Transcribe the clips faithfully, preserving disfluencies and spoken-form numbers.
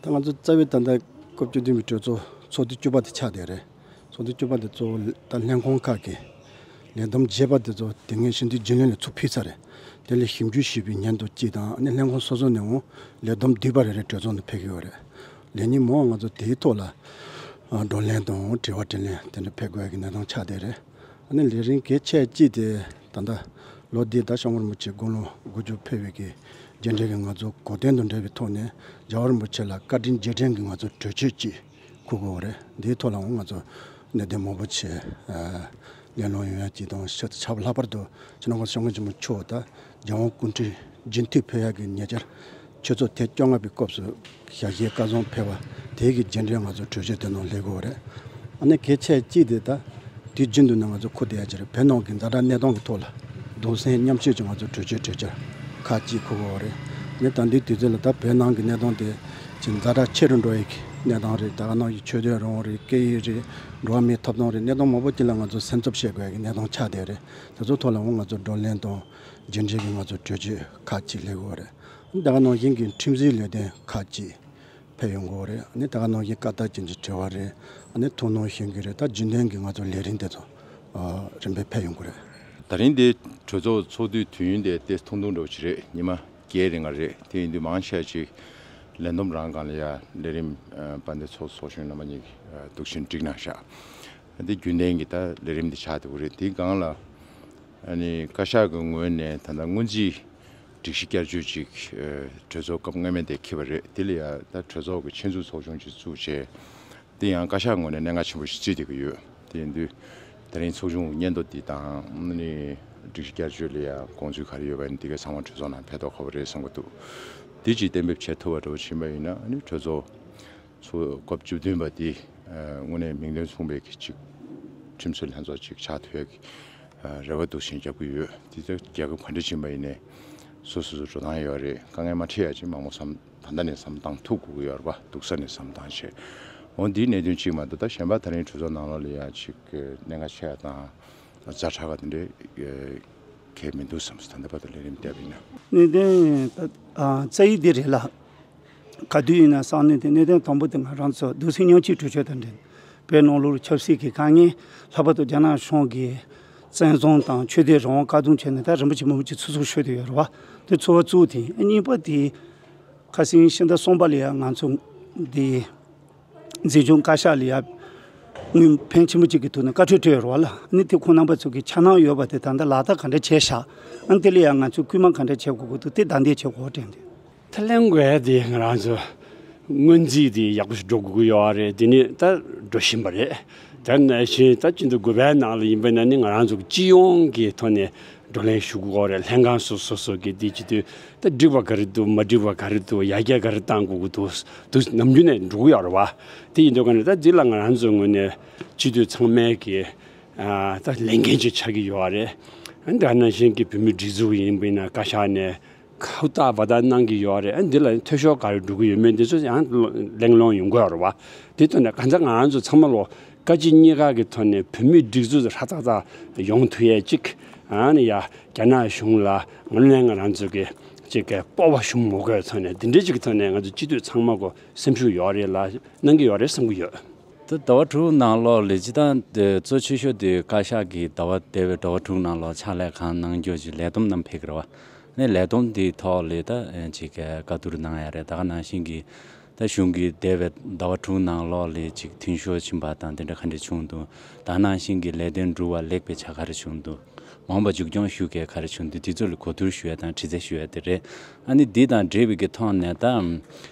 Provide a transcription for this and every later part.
ད་ང་ཚོ་རྩ་བའི་ད་ལྟ་སྐབས་བཅུ་བདུན་པའི་གྲོས་ཚོགས་ཚོགས་དུས་བཅུ་པ་དེ་ཆགས་བསྡད་རེད། ཚོགས་དུས་བཅུ་པ་དེ་གཙོ་བོ་ད་ལྷན་ཁང་ཁག་གི་ལས་བསྡོམས་རྒྱས་པ་དེ་ཚོ་དེ་སྔའི་ཞི་འཐུས་རྒྱུན་ལས་ལ་ཚུར་ཕུལ་ཚར་རེད། དེ་ལས་ཞིབ་འཇུག་ཞུས་པའི་སྙན་ཐོ་གཅིག་དང་ཨ་ནི་ལྷན་ཁང་སོ་སོ་ནས་འོང་ལས་བསྡོམས་བསྡུས་པ་རེ་རེ་གྲོས་ཚོགས་ནང་ཕེབས་ཀྱི་ཡོད་རེད། ལས་ཉིན་མང་ང་ཚོ་དེའི་ཐོག་ལ་ཨ་བགྲོ་གླེང་དང་དྲི་བ་དྲིས་ལན་དེ་འདྲ་ཕེབས་དགོས་ཀྱི་གནས་སྟངས་ཆགས་བསྡད་རེད། ཨ་ནི་ལས་རིམ་གལ་ཆེ་གཅིག་དེ་ད་ལྟ་ལོ་འདིའི་ཟླ་ཤོག་ངོར་མུ་ཆེ་དགུང་ལོ་དགུ་བཅུ་ཕེབས་པའི་གི་རྗེས་འབྲེལ་གྱི་ང་ཚོ་གོ་སྟོན་དང་འབྲེལ་བའི་ཐོག་ནས་རྒྱལ་བ་རིན་པོ་ཆེ་ལ་བཀའ་དྲིན་རྗེས་དྲན་གྱི་ང་ཚོ་གྲོས་ཆོད་ཅིག་འཁུར་དགོས་པ་རེད། འདིའི་ཐོག་ལའང་ང་ཚོ་གནད་དོན་མང་པོ་ཆེ་གླེང་སློང་ཡོང་ཡ་ཅིག་དང་ཤ་ཆ་ལྷག་པར་དུ་སྤྱི་ནོར་གོང་ས་སྐྱབས་མགོན་ཆེན་པོ་མཆོག་དང་རྒྱལ་དབང་སྐུ་ཕྲེང་རྒྱུན་མཐུད་ཕེབས་ཡ་གི་ཉེ་ཆར་ཆོས་ཚོགས་ཐེངས་བཅོ་ལྔ་པའི་སྐབས་སུ་ཞལ་བཞེས་བཀའ་བཟང་ཕེབས་པ་དེའི་གི་རྗེས་འབྲེལ་ང་ཚོ་གྲོས་ཆོད་དེ་ནང་སླེབས་དགོས་པ་རེད། ཨ་ནི་གལ་ཆེ་གཅིག་དེ་ད་དུས་རྒྱུན་དུ་ནས་ང་ཚོ་འཁུར་བསྡད་ཡ་ཅིག་རེད། བོད་ནང་གི་ཛ་དྲག་གནས་སྟངས་ཀྱི་ཐོག་ལ་གདུང་སེམས་མཉམ་སྐྱེད་ཀྱི་ང་ཚོ་གྲོས་ཆོད་གྲོས་འཆར་ཁག་ཅིག་འཁུར་དགོས་པ་རེད། ཨ་ནི་ད་ལྟའི་དུས་ཚོད་ལ་ད་བོད་ནང་གི་གནས་སྟངས་དེ་ཅིག་ཛ་དྲག་ཆེ་རུ་འགྲོ་ཡི་གི་གནས་སྟངས་རེད། ད་ག་ནང་བཞིན་ཆོས་དད་རང་དབང་རེད། སྐད་ཡིག་རེད། འགྲོ་བ་མིའི་ཐོབ་ཐང་རེད། གནས་སྟངས་མང་པོ་ཅིག་ལ་ང་ཚོ་སེམས་འཚབ་བྱེད་དགོས་ཡ་གི་གནས་སྟངས་ཆགས་བསྡད་རེད། དེ་ཚོའི་ཐོག་ལའང་ང་ཚོ་བགྲོ་གླེང་དང་རྗེས་འབྲེལ་གྱི་ང་ཚོ་གྲོས་ཆོད་ཁག་ཅིག་སླེབས་དགོས་རེད། ད་ག་ནང་བཞིན་གྱི་ཁྲིམས་སྲིད་ལས་དོན་ཁག་ཅིག་ཕེབས་ཡོང་དགོས་རེད། ཨ་ནི་ད་ག་ནང་བཞིན་བཀའ་རྟགས་ཅན་གྱི་དྲི་བ་རེད། ཨ་ནི་ཐུགས་སྣང་ཞུ་གི་རེད། ད་རྒྱུན་ལྡན་གྱི་ང་ཚོ་ལས་རིམ་དེ་ཚོ་ཨ་རིམ་པས་ཕེབས་ཡོང་གི་རེད། ད་རིང་འདི་གྲོས་ཚོགས་ཚོགས་དུས་དུས་ཡུན་དེ་ཏོག་ཙམ་ཐུང་ཐུང་འདྲ་བོ་ཅིག་རེད། ཉི་མ་བརྒྱད་རིང་ལ་རེད། དེ་ཡིན་དུས་མང་ཆེ་ཅིག་ལས་བསྡོམས་རང་སྒང་ལ་ཡ་ལས་རིམ་ཨ་དཔལ་ལྡན་ཚོགས་གཙོ་ཚོགས་གཞོན་རྣམ་པ་གཉིས་ཀྱིས་ཨ་འདུག་བཞིན་བསྒྲིགས་གནང་ཤག་འདི་རྒྱུན་ལྡན་གྱི་ད་ལས་རིམ་འདི་ཆགས་བསྡད་ཡོད་རེད། དེའི་སྒང་ལ་ཨ་ནི་བཀའ་ཤག་གི་ངོས་ནས་ད་ལྟ་སྔོན་རྩིས་སྒྲིག་གཞི་བསྐྱར་བཅོས་ཅིག་ཨ་གྲོས་ཚོགས་སྐབས་སྔོན་མའི་དེ་འཁྱེར་བ་རེད། དེ་ལ་ཡ་ད་གྲོས་ཚོགས་ཀྱི་ཆེད་འཛུགས་ཚོགས་ཆུང་ཅིག་བཙུགས་བྱས། དེ་ཡང་བཀའ་ཤག་ངོས་ནས་གནད་འགག་ཆེན་པོ་ཞིག་བརྩིས་བསྡད་ཀྱི་ཡོད། དེ་ཡིན་དུས་དེ་རིང་ཚོགས་ཆུང་སྙན་ཐོ་འདི་དང་ཨ་ནི་སྒྲིག་གཞི་བསྐྱར་བཅོས་ལ་ཡང་དགོངས་ཚུལ་ག་རེ་ཡོད་པ་ཡིན་དེ་གའི་ཚང་མ་གྲོས་ཚོགས་ནང་ཕེབས་ཐུབ་ཁག་པོ་རེད་བསམ་གྱི་འདུག་འདི་ཅིག་གཏན་འབེབས་བྱེད་ཐུབ་པ་འདྲ་བོ་ཕྱིན་པ་ཡིན་ན་ཨ་ནི་གྲོས་ཚོགས་ཚོགས་སྐབས་བཅུ་བདུན་པ་འདི་ཨ་དངོས་གནས་མིང་དོན་མཚུངས་པའི་གི་ཅིག་ཁྲིམས་བཟོའི་ལྷན་ཚོགས་ཅིག་ཆགས་ཐུབ་ཡ་གི་ཨ་རེ་བ་འདུག་བཞིན་རྒྱབ་ཀྱི་ཡོད། དེ་ཚོ་རྒྱལ་ཁབ་ག་འདྲ་ཕྱིན་པ་ཡིན་ནའི་སོ་སོ་སོ་འགྲོ་སྟངས་ཡོད་རེད། དཀའ་ངལ་མ་འཕྲད་ཡ་ཅིག་མང་པོ་བསམ། ད་ལྟ་ནས་བསམ་བཏང་ཐུབ་དགོས་ཀྱི་ཡོད་རེད་པ། སྡུག་ས་ནས་བསམ་བཏང་བྱས། འོ་འདིའི་གནད་དོན་གཅིག་མ་གཏོགས་ད་གཞན་པ་ད་རིང་གྲོས་ཚོགས་ནང་ལོགས་ལ་ཡ་ཅིག་གནད་འགག་ཆེ་ཡ་དང་ཛ་དྲག་ག་དེ་འདྲའི་གལ་མི་འདུག་བསམ་སོང་། ད་ལྟ་བར་དུ་ལས་རིམ་བལྟས་པ་ཡིན་ན། གནད་དོན་ད་ཨ་རྩ་ཡིག་འདི་རེད་ལ། ག་དུས་ཡིན་ན་གསང་གནས་དེ་གནད་དོན་དང་པོ་དེ་ང་རང་ཚོ་གདུང་སེམས་མཉམ་སྐྱེད་གྲོས་ཆོད་དང་འབྲེལ་བོད་ནང་ལོགས་ཆབ་སྲིད་ཀྱི་དཀའ་ངལ་ལྷག་པར་དུ་རྒྱ་ནག་གཞུང་གིས་བཙན་བཟུང་དང་ཆོས་དད་རང་དབང་བཀག་སྡོམ་བྱས་ནས་ད་རིན་པོ་ཆེ་མང་པོ་ཅིག་ཚུར་འཛུལ་ཞུས་བསྡད་ཡོད་རེད་བ། དེ་ཚོ་བ་གཙོ་བོ་དེ་ཡིན། གཉིས་པ་དེ་ཁ་སང་ཕྱི་ཟླ་གསུམ་པ་ལ་ཡ་ང་ཚོ་འདི་འཛིན་སྐྱོང་བཀའ་ཤག་ལ་ཡ་དངོས་ཕན་ཆེན་པོ་གཅིག་གི་ཐོག་ནས་བཀའ་འཁྲོལ་སྤྲད་ཡོད་རེད་བ་ལ། ནི་དེ་ཁོང་རྣམ་པ་ཚོ་གི་འཆར་སྣང་ཡོད་པ་དེ་ད་ལྟ་ལག་བསྟར་ག་འདྲ་བྱས་ཤག་ཨ་ནི་དེ་ལ་ཡ་ང་ཚོས་སྐུལ་མ་ག་འདྲ་བྱེད་དགོས་ཀྱི་འདུག་དེ་བརྡ་འདེད་བྱེད་དགོས་དྲན་ཏེ། ད་ལན་དགོས་དེ་ང་རང་ཚོ་སྔོན་རྩིས་དེ་ཡག་པོ་ཞིག་འགྲོ་དགོས་ཀྱི་ཡོད་རེད། དེ་ནི་ད་འགྲོ་བཞིན་པ་རེད། དེ་ནང་བཞིན་ད་སྤྱི་ཟླ་དགུ་པའི་ནང་ལ་ཡིན་པ་ན་ནི་ང་རང་ཚོ་གི་སྤྱི་ཡོངས་ཀྱི་ཐོག་ནས་བགྲོ་གླེང་ཞུ་དགོས་རེད། ལྷན་ཁང་སོ་སོ་སོ་གི་དེ་བྱེད་དུས་ད་འགྲིག་པ་ག་རེ་འདུག་མ་འགྲིག་པ་ག་རེ་འདུག་ཡར་རྒྱས་ག་རེ་གཏང་དགོས་ཀྱི་འདུག་འདུག་ནམ་རྒྱུན་ནས་འགྲོ་གི་ཡོད་རེད་བ། དེ་ཡིན་དུས་ཀ་ནས་ད་འདི་ལ་ང་རང་ཚོའི་ངོས་ནས་སྤྱི་འཐུས་ཚང་མས་ཀྱི་ཨ་ད་ལས་འགན་ཅིག་ཆགས་ཀྱི་ཡོད་རེད། ད་ནང་བཞིན་གྱི་བོད་མིའི་སྒྲིག་འཛུགས་ཡིན་པ་ཡིན་ན་བཀའ་ཤག་ནས་ཧུར་ཐག་འབད་ཐག་གནང་གི་ཡོད་རེད། ཨ་འདི་ལ་འཐུས་ཤོར་ག་རེ་འགྲོ་གི་ཡོད་མེད་འདི་ཚོ་ཡང་གླེང་སློང་ཡོང་གི་ཡོད་རེད་བ། དེ་ཐོག་ནས་གང་ལྟར་ང་རང་ཚོ་ཚང་མ་ལོ་བཀའ་སྤྱི་གཉིས་ཀ་གི་ཐོག་ནས་བོད་མིའི་སྒྲིག་འཛུགས་ཧུར་ཐག་ཐག་ཡོང་ཐུབ་ཡས་ཅིག་ཨ་ནི་ཡ་རྒྱ་ནག་གཞུང་ལ་དངོས་གནས་ང་རང་ཚོ་གི་ཅིག་གི་སྤོབས་པ་ཞུམ་མ་དགོས་ཐོག་ནས་འདི་འདྲའི་ཅིག་གི་ཐོག་ནས་ང་ཚོ་སྤྱི་འཐུས་ཚང་མ་གོ་སེམས་ཤུགས་ཡོད་རེད་ལ་གནང་གི་ཡོད་རེད་བསམ་གི་ཡོད། ད་ཟླ་བ་དྲུག་ནང་ལོགས་ལས་སྤྱིར་བཏང་དེ་གཙོ་ཆེ་ཤོས་དེ་བཀའ་ཤག་གིས་ཟླ་བ་འདས་པའི་ཟླ་བ་དྲུག་ནང་ལོགས་ཕྱག་ལས་གང་གནང་རྒྱུ་ཅིག་ལས་བསྡོམས་རྣམས་ཕེབས་ཀྱི་རེད་བ། ནས་ལས་བསྡོམས་དེའི་ཐོག་ལས་ད་ཅིག་བཀའ་བསྡུར་གནང་ཡ་རེད། ད་ག་ནང་བཞིན་གྱི་ད་གཞུང་གིས་འདས་པའི་ཟླ་བ་དྲུག་ནང་ལོགས་ལས་ཅིག་མཐུན་ཤོར་ཕྱིན་པ་དང་དེ་འདྲ་ག་འདྲ་བྱུང་འདུག་ད་ག་ནང་བཞིན་གྱི་ལས་དོན་འགྲུབ་པ་ལེགས་པའི་ཆ་ག་རེ་བྱུང་འདུག་མ་འོངས་པ་མཇུག་སྐྱོང་ཞུ་མཁན་ག་རེ་བྱུང་འདུག་དེ་ཚོ་ལ་གོ་བསྡུར་ཞུ་ཡ་དང་དྲི་རྩད་ཞུ་ཡ་དེ་རེད། ཨ་ནི་འདི་དང་འབྲེལ་བའི་གི་ཐོག་ནས་ད་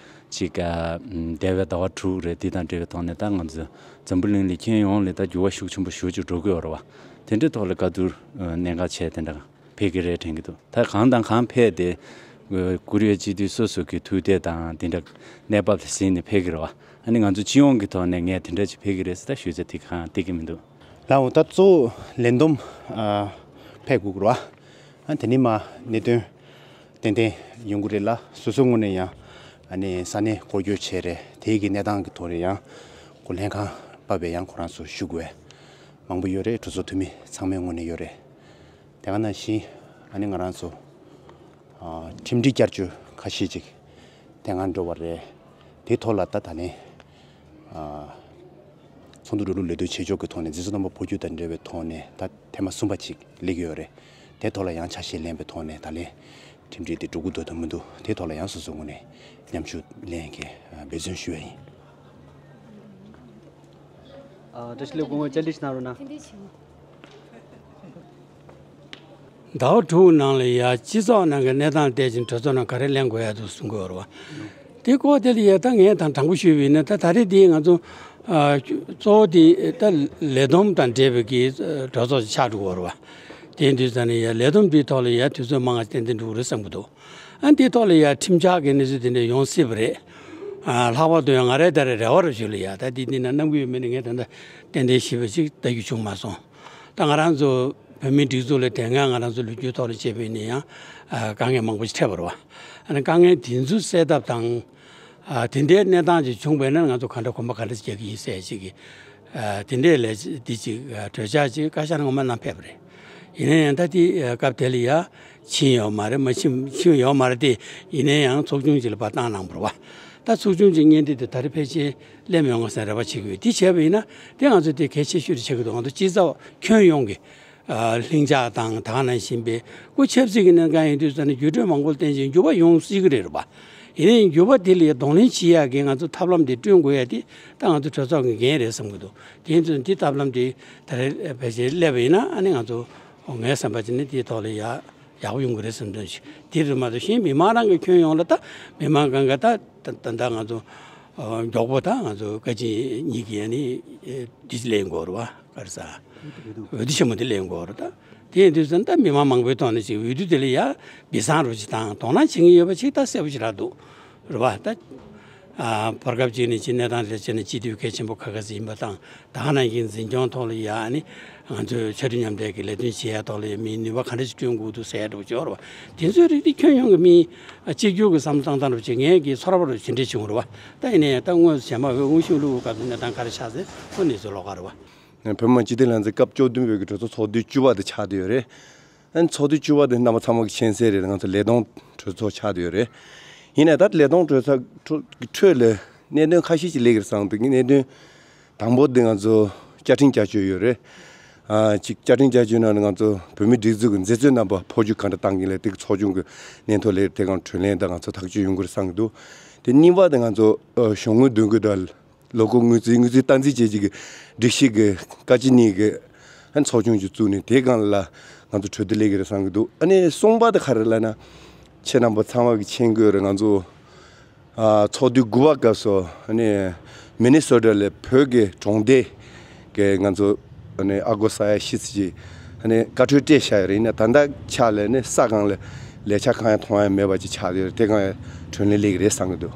ཅིག་ཨ་འདས་པའི་ཟླ་བ་དྲུག་རེད། དེ་དང་འབྲེལ་བའི་ཐོག་ནས་ད་ང་ཚོ་འཛམ་བུ་གླིང་ལ་ཁྱོན་ཡོངས་ལ་ད་འགྱུར་བ་ཤུགས་ཆེན་པོ་ཞེ་པོ་ཅིག་འགྲོ་གི་ཡོད་རེད་བ། དེ་འདྲའི་ཐོག་ལ་བཀའ་བསྡུར་ཨ་གནད་འགག་ཆེ་དེ་འདྲ་ཕེབས་ཀྱི་རེད་དྲན་གྱི་འདུག་ད་གང་དང་གང་ཕེབས་ཏེ་ཨ་བཀུར་འོས་སྤྱི་འཐུས་སོ་སོ་གི་ཐུགས་འདོད་དང་དེ་འདྲ་གནས་བབ་ལ་གཟིགས་ནས་ཕེབས་ཀྱི་རེད་བ། ཨ་ནི་ང་ཚོ་སྤྱི་ཡོངས་ཀྱི་ཐོག་ནས་ངས་དེ་འདྲ་ཅིག་ཕེབས་ཀྱི་རེད་ཟེར་ད་ཞུ་ཚད་དེ་གང་སྟེར་གྱི་མི་འདུག་ལགས་འོ། ད་གཙོ་བོ་ལས་བསྡོམས་ཨ་ཕེབས་དགོས་ཀྱི་རེད་བ། ཨ་དེ་ནས་མར་གནད་དོན་ཏན་ཏན་ཡོང་གི་རེད་ལ། སོ་སོའི་ངོས་ནས་ཡང་ཨ་ནི་ས་གནས་སྐོར་སྐྱོད་བྱས་རེད། དེའི་གི་གནས་སྟངས་ཀྱི་ཐོག་ལ་ཡང་ཁོ་ལྷན་ཁང་ཕབ་པའི་ཡང་ཁོ་རང་ཚོ་ཞུ་དགོས་མང་པོ་ཡོད་རེད། གྲོས་ཚོགས་འཐུས་མི་ཚང་མའི་ངོས་ནས་ཡོད་རེད། དེ་ག་ནང་བཞིན་ཨ་ནི་ང་རང་ཚོ་ཨ་ཁྲིམས་སྒྲིག་བསྐྱར་བཅོས་ཁ་ཤས་ཅིག་དེ་སྔ་འགྲོ་བ་རེད། དེའི་ཐོག་ལ་ད་ད་ནི་ཨ་ཚོགས་འདུ་འགྲོ་ལུགས་ལས་དོན་བྱེད་ཕྱོགས་ཀྱི་ཐོག་ནས་འཛིན་བཟུང་རྣམ་པ་འཕོ་འགྱུར་དང་འབྲེལ་བའི་ཐོག་ནས་ད་ཐེངས་མ་གསུམ་པ་ཅིག་སླེབས་ཀྱི་ཡོད་རེད། དེའི་ཐོག་ལ་ཡང་ཆ་ཤས་ལེན་པའི་ཐོག་ནས་ད་ལན་ཁྲིམས་སྒྲིག་དེ་འགྲོ་གི་འདུག་དང་མི་འདུག་དེའི་ཐོག་ལ་ཡང་སོ་སོའི་ངོས་ནས་མཉམ་ཞུགས་ལེན་གྱི་འབད་བརྩོན་ཞུ་བ་ཡིན། ཨ། བཀྲ་ཤིས་བདེ་ལེགས། སྐུ་ངོ་བཅར་འདྲི་ཞིག་གནང་རོགས་གནང་། ཐུགས་རྗེ་ཆེ། ཟླ་བ་དྲུག་ནང་ལ་ཡ་སྤྱི་ཚོགས་ནང་གི་གནས་སྟངས་བལྟས་ཀྱིན་གྲོས་ཚོགས་ནང་ག་རེ་གླེང་དགོས་ཡ་འདུག་གསུང་གི་ཡོད་རེད་བ། དེ་སྐོར་དེ་ལ་ཡ་ད་ངས་དང་དྲང་པོ་ཞུས་པ་ཡིན་ན་ད་ད་རེས་འདི་ང་ཚོ་ཨ་གཙོ་བོ་དེ་ད་ལས་བསྡོམས་དང་འབྲེལ་བའི་གི་གྲོས་ཚོགས་ཤིག་ཆགས་འགྲོ་གི་ཡོད་རེད་བ། དེ་དུས་ཙམ་ནས་ཡ་ལས་བསྡོམས་འདིའི་ཐོག་ལ་ཡ་དུས་ཚོད་མང་ང་ཏན་ཏན་འགྲོ་གི་རེད་བསམ་གི་འདུག་ཨ་འདིའི་ཐོག་ལ་ཡ་ཁྲིམས་འཆར་གྱི་གནས་ཚུལ་དེ་འདྲ་ཡོང་སྲིད་པ་རེད། ཨ་ལྷག་པར་དུ་ཡང་ང་རའི་ད་རེས་རེ་བ་རུ་ཞུ་ལ་ཡ་ད་འདི་འདི་ན་གནང་གི་ཡོད་མེད་ནི་ངས་ད་ལྟ་ཏན་ཏན་ཞིབ་པ་ཞིག་ལྟ་རྒྱུ་བྱུང་མ་སོང་། ད་ང་རང་ཚོ་བོད་མིའི་སྒྲིག་འཛུགས་ལ་དེ་སྔ་ང་རང་ཚོ་ལོ་རྒྱུས་ཐོག་ལ་བྱས་པ་ཡིན་ན་ཡང་ཨ་དཀའ་ངལ་མང་པོ་ཞིག་འཕྲད་པ་རེད་བ། ཨ་ནི་དཀའ་ངལ་དེ་ཚོ་སེལ་ཐབས་དང་། ཨ་དེ་འདྲའི་གནས་སྟངས་ཅིག་བྱུང་བས་ན་ང་ཚོ་ག་འདྲ་གོམ་པ་ག་འདྲ་བརྒྱབ་ཀྱི་ཡིན་ཟེར་ཅིག་གི་ཨ་དེ་འདྲའི་ལས་འདི་ཅིག་ཨ་གྲོས་འཆར་ཅིག་བཀའ་ཤག་ནས་ངོ་མ་གནང་ཕེབས་པ་རེད། ཡིན་ན་ཡང་ད་དེ་ཨ་སྐབས་དེ་ལ་ཡ་ཕྱིན་ཡོད་མ་རེད། མ་ཕྱིན་ཕྱིན་ཡོད་མ་རེད་དེ། ཡིན་ན་ཡང་ཚོགས་ཆུང་ཅིག་ལ་ཕར་བཏང་གནང་བ་རེད་བ། ད་ཚོགས་ཆུང་ཅིག་གཉེར་འདི་དེ་ད་རེས་ཕལ་ཆེར་སླེབས་མི་ཡོང་གི་ཟེར་རེ་བ་བྱེད་ཀྱི་ཡོད། དེ་བྱས་པ་ཡིན་ན་དེ་ང་ཚོ་དེ་གལ་ཆེ་ཤོས་རེད་ཆགས་ཀྱི་འདུག་ང་ཚོ་སྤྱི་ཚོགས་ཁྱོན་ཡོངས་ཀྱི་ཨ་ལྷིང་འཇགས་དང་ད་ག་ནང་བཞིན་པའི་སྐུ་ཆབ་སྲིད་ཀྱི་གནད་འགག་ཡིན་དུས་ཙམ་ནས་འགྱུར་འགྲོས་མང་པོ་བསྟན་ཅིང་འགྱུར་བ་ཡོང་སྲིད་ཀྱི་རེད་རེད་པ། ཡིན་ནའི་འགྱུར་བ་དེ་ལ་གདོང་ལེན་བྱེད་ཡག་གི་ང་ཚོ་ཐབས་ལམ་དེ་བསྐྲུན་དགོས་ཡ་དེ་ད་ང་ཚོ་གྲོས་ཚོགས་ཀྱི་འགན་རེད་བསམ་གྱི་འདུག་དེ་ཡིན་དུས་དེ་ཐབས་ལམ་དེ་ད་རེས་ཕལ་ཆེར་སླེབས་པ་ཡིན་ན་ཨ་ནི་ང་ཚོ་ངའི་བསམ་པ་བྱས་ན་དེའི་ཐོག་ལ་ཡག་ཡག་པོ་ཡོང་གི་རེད་བསམ་དོན་ཞིག་དེ་རེད་མ་གཏོགས་གཞན་མི་མང་རང་གི་ཁྱོན་ཡོངས་ལ་ད་མི་མང་གང་ག་ད་ད་ད་ང་ཚོ་མགྱོགས་པོ་ད་ང་ཚོ་བཀའ་སྤྱི་གཉིས་ཀྱི་ཨ་ནི་དེ་ལེན་དགོས་རེད་བ། ག་རེ་ཟ། འོས་བསྡུ་ཆེན་མོ་དེ་ལེན་དགོས་རེད་ད། དེ་ཡིན་དུས་ཙམ་ད་མི་མང་མང་པོའི་ཐོག་ནས་ཅིག་འོས་བསྡུ་དེ་ལ་ཡ་སྦས་གསང་རུ་ཅིག་དང་དོ་སྣང་བྱེད་མཁན་ཡོད་པ་ཅིག་ད་གསལ་པོ་ཅིག་རག་འདུག་རེད་བ་ད། ཨ་བར་སྐབས་ཅིག་ནས་ཅིག་གནས་སྟངས་དེ་བྱས་ནས་སྤྱི་འཐུས་གལ་ཆེན་པོ་ཁ་ཁ་ཟིག་ཡིན་པ་དང་ད་ག་ནང་བཞིན་འཛིན་སྐྱོང་ཐོག་ལ་ཡ་ཨ་ནི་ང་ཚོས་ཕྱར་གྲུ་མཉམ་འབྲེལ་གྱི་ལས་དོན་བྱེད་ཡ་ཐོག་ལ་ཡ་མིའི་ནུས་པ་ག་འདྲ་ཞིག་བསྐྲུན་དགོས་འདུག་ཟེར་ཡ་འདྲ་པོ་ཅིག་ཡོད་རེད་བ། དེ་ཚོའི་རིགས་དེ་ཁྱོན་ཡོངས་ཀྱི་མིའི་གཅིག་གྱུར་གྱི་བསམ་བློ་བཏང་སྟངས་འདྲ་པོ་ཅིག་ངས་ཀྱིས་ཚོར་བ་རུ་ཇི་འདྲ་བྱུང་རེད་བ། ད་ཡིན་ན་ཡང་ད་དངོས་སུ་གཞན་པ་འོས་དངོས་ཤུགས་བླུག་པའི་སྐབས་སུ་གནས་སྟངས་ག་རེ་ཆགས་ཟེར་ཁོ་གནས་ཚུལ་ལོགས་ཀ་རེད་བ། བོད་མི་མང་སྤྱི་འཐུས་ལྷན་ཚོགས་སྐབས་བཅུ་བདུན་པའི་གི་གྲོས་ཚོགས་ཚོགས་དུས་བཅུ་པ་དེ་ཆགས་བསྡད་ཡོད་རེད། ཨ་ནི་ཚོགས་དུས་བཅུ་པ་དེ་རྣམ་པ་ཚང་མ་གི་མཁྱེན་གསལ་རེད། ང་ཚོ་ལས་སྟོང་གྲོས་ཚོགས་ཆགས་བསྡད་ཡོད་རེད། ཡིན་ནའི་ད་ལས་སྟོང་གྲོས་ཚོགས་ཁྲོད་ལ་གནད་དོན་ཁ་ཤས་ཅིག་སླེབས་ཀྱི་རེད་བསམ་འདུག་གནད་དོན་དང་པོ་དེ་ང་ཚོ་བཅའ་ཁྲིམས་བསྐྱར་བཅོས་ཡོད་རེད། ཨ་གཅིག་བཅའ་ཁྲིམས་བསྐྱར་བཅོས་ནང་ནས་ང་ཚོ་བོད་མིའི་སྒྲིག་འཛུགས་ཀྱི་མཛད་གཙོའི་རྣམ་པ་འཕོ་འགྱུར་གང་འདྲ་བཏང་གི་ལས་དེ་གི་ཚོགས་ཆུང་གི་སྙན་ཐོ་སླེབས་དེ་གང་གྲོས་གླེང་དང་ང་ཚོ་ཐག་གཅོད་ཡོང་གི་རེད་བསམ་གྱི་འདུག་དེ་གཉིས་པ་དེ་ང་ཚོ་ཨ་གཞུང་དངུལ་འདོན་དགོས་དང་ལོ་འཁོར་དངུལ་རྩིས་དངུལ་རྩིས་སྟངས་འཛིན་བྱེད་ཀྱི་སྒྲིག་གཞི་གི་བཀའ་སྤྱི་གཉིས་ཀྱི་ཨ་ཚོགས་ཆུང་ཅིག་བཙུགས་ནས་དེའི་སྒང་ལ་ང་ཚོ་གྲོས་བསྡུར་སླེབས་ཀྱི་རེད་བསམ་གྱི་འདུག་ཨ་ནི་གསུམ་པ་དེ་ག་རེ་ལབ་ན་ཁྱེད་རྣམ་པ་ཚང་མ་གིས་མཁྱེན་གྱི་ཡོད་རེད། ང་ཚོ་ཨ་ཚོགས་དུས་དགུ་པ་སྐབས་སུ་ཨ་ནི་མི་ནི་སོ་ཊ་ལ་བོད་ཀྱི་གྲོང་སྡེ་གི་ང་ཚོ་ཨ་ནི་ཨ་སྒོར་ས་ཡ་བཞི་ཙམ་ཅིག་ཨ་ནི་བཀའ་འཁྲོལ་སྤྲད་བཞག་ཡོད་རེད། ཡིན་ན་ད་ལྟ་ཆ་ལ་ནི་ས་སྒང་ལ་ལས་འཆར་གང་ཡང་མཐོང་ཡ་མེད་པ་ཅིག་ཆགས་ཡོད་རེད། དེ་སྒང་ཡང་གྲོས་གླེང་སླེབས་ཀྱི་རེད་བསམ་གྱི་འདུག་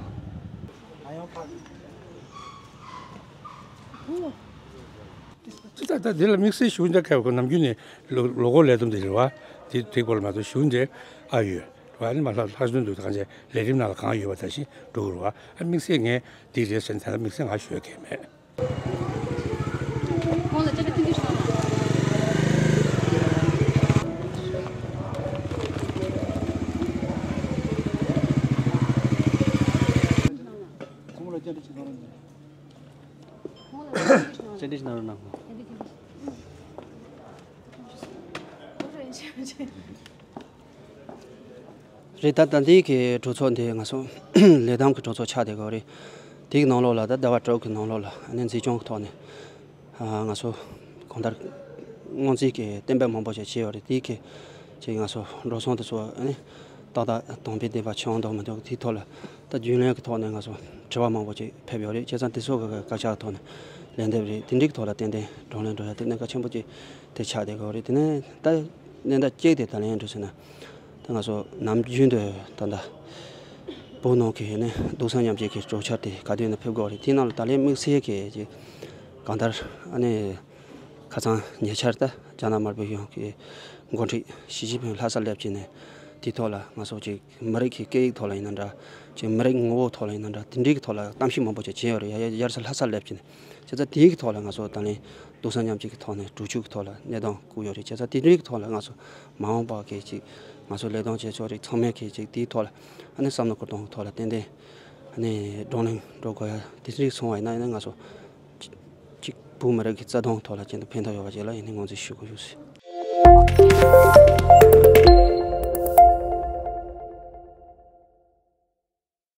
ད་ད་འདི་ལ་དམིགས་བསལ་ཞུ་འདྲ་ཁ་བ་ཁོ་ནམ་རྒྱུན་ནས་ལོ་ལོ་འཁོར་ལས་བསྡོམས་དེ་རེད་བ། དེ་དེ་སྐོར་ལ་མ་གཏོགས་ཞུ་འདྲ་ཨ་ཡོད་རེད་བ། ཨ་ནི་མ་ལྷག་ལྷག་དོན་དུ་གང་བྱས་ལས་རིམ་ནང་ལ་གང་ཡོད་པ་ད་ཞིག་འགྲོ་གི་རེད་བ། ཨ་དམིགས་བསལ་ངས་འདི་རེད་ཟེར་ནས་ད་ལྟ་དམིགས་བསལ་ང་ཞུ་ཡ་གང་ཡང་མེད། ཁོང་ལ་བཅར་འདྲི་ཐུང་ཐུང་ཞིག་གནང་། ཁོང་ལ་བཅར་འདྲི་ཞིག་གནང་རོགས་གནང་། ཁོང་ལ་བཅར་འདྲི་ཞིག་གནང་། བཅར་འདྲི་ཞིག་གནང་རོགས་གནང་། བཅར་འདྲི་ཞིག་གནང་། རེད། ད་ད་ལྟའི་གི་གྲོས་ཚོགས་འདི་ང་ཚོ་ལས་དམ་གྱི་གྲོས་ཚོགས་ཆགས་བསྡད་ཡོད་རེད། དེའི་ནང་ལོགས་ལ་ད་ཟླ་བ་དྲུག་གི་ནང་ལོགས་ལ་ཨ་ནི་འཛིན་སྐྱོང་གི་ཐོག་ནས་ཨ་ང་ཚོ་གང་ལྟར་སྔོན་རྩིས་ཀྱི་གཏན་འབེབས་མང་པོ་ཞིག་བྱས་ཡོད་རེད། དེའི་གི་ཅིག་ང་ཚོ་འགྲོ་སོང་དེ་ཚོ་ཨ་ནི་ཏག་ཏག་དམ་པའི་བདེན་པ་བྱུང་འདུག་མི་འདུག་དེའི་ཐོག་ལ་ད་རྒྱུན་ལས་ཀྱི་ཐོག་ནས་ང་ཚོ་དྲི་བ་མང་པོ་ཅིག་ཕེབས་ཡོད་རེད། བྱས་ཙང་དེ་ཚོ་གི་བཀའ་ཤག་ཐོག་ནས་ལན་འདེབས་རེད། དེ་འདྲའི་ཐོག་ལ་ཏན་ཏན་བགྲོ་གླེང་འགྲོ་ཡ་དེ་གནད་འགག་ཆེན་པོ་ཅིག་དེ་ཆགས་བསྡད་ཡོད་རེད། དེ་ནས་ད་གནད་འགག་གཅིག་དེ་ད་ལན་འགྲོ་ཟེར་ན། ད་ང་ཚོ་ནམ་རྒྱུན་དུ་ད་ལྟ་བོད་ནང་གི་ནི་རྡོག་རྩ་མཉམ་བརྗེ་གི་གྲོས་འཆར་དེ་ག་དུས་ནས་ཕེབས་དགོས་རེད། དེའི་ནང་ལ་ད་ལན་དམིགས་བསལ་གྱི་ཅིག་གང་ལྟར་ཨ་ནི་ཁ་སང་ཉེ་ཆར་ད་རྒྱ་ནག་དམར་པོའི་གཞུང་གི་འགོ་ཁྲིད་ཞི་ཅིན་ཕིང་ལྷ་སར་སླེབས་བྱས་ནས་ དེའི་ཐོག་ལ་ང་ཚོ་ཅིག་མི་རིགས་ཀྱི་སྐད་ཡིག་ཐོག་ལ་ཡིན་ན་འདྲ། ཅིག་མི་རིགས་ངོ་བོ་ཐོག་ལ་ཡིན་ན་འདྲ། དེ་འདྲའི་གི་ཐོག་ལ་གཏམ་བཤད་མང་པོ་ཅིག་བྱས་ཡོད་རེད། ཡ་ཡ་ཡར་ས་ལྷ་ས་སླེབས་ཀྱི་ནས། བྱས་ཙང་དེའི་གི་ཐོག་ལ་ང་ཚོ་ད་ལན་སྡུག་བསྔལ་མཉམ་སྐྱེད་ཀྱི་ཐོག་ནས་འགྲོ་བཅུག་གི་ཐོག་ལ་གནས་སྟངས་བསྐུར་ཡོད་རེད། བྱས་ཙང་དེ་འདྲའི་གི་ཐོག་ལ་ང་ཚོ་མ་འོངས་པ་གི་ཅིག་ང་ཚོ་ལས་དོན་བྱེད་ཕྱོགས་རིགས་ཚང་མས་གི་ཅིག་དེའི་ཐོག་ལ་ཨ་ནི་བསམ་བློ་བསྐུར་གཏོང་གི་ཐོག་ལ་ཏན་ཏན་ཨ་ནི་བགྲོ་གླེང་འགྲོ་དགོས་ཡ་དེ་འདྲའི་སོང་བ་ཡིན་ན་ཡིན་ན་ང་ཚོ་ཅིག་ཅིག་བོད་མི་རིགས་ཀྱི་རྩ་དོན་ཐོག་ལ་ཅན་དུ་ཕན་ཐོགས་ཡོད་པ་ཅིག་ལ་ཡིན་ནི་ངོས་འཛིན་ཞུ་དགོས་ཡོད་ཟེར།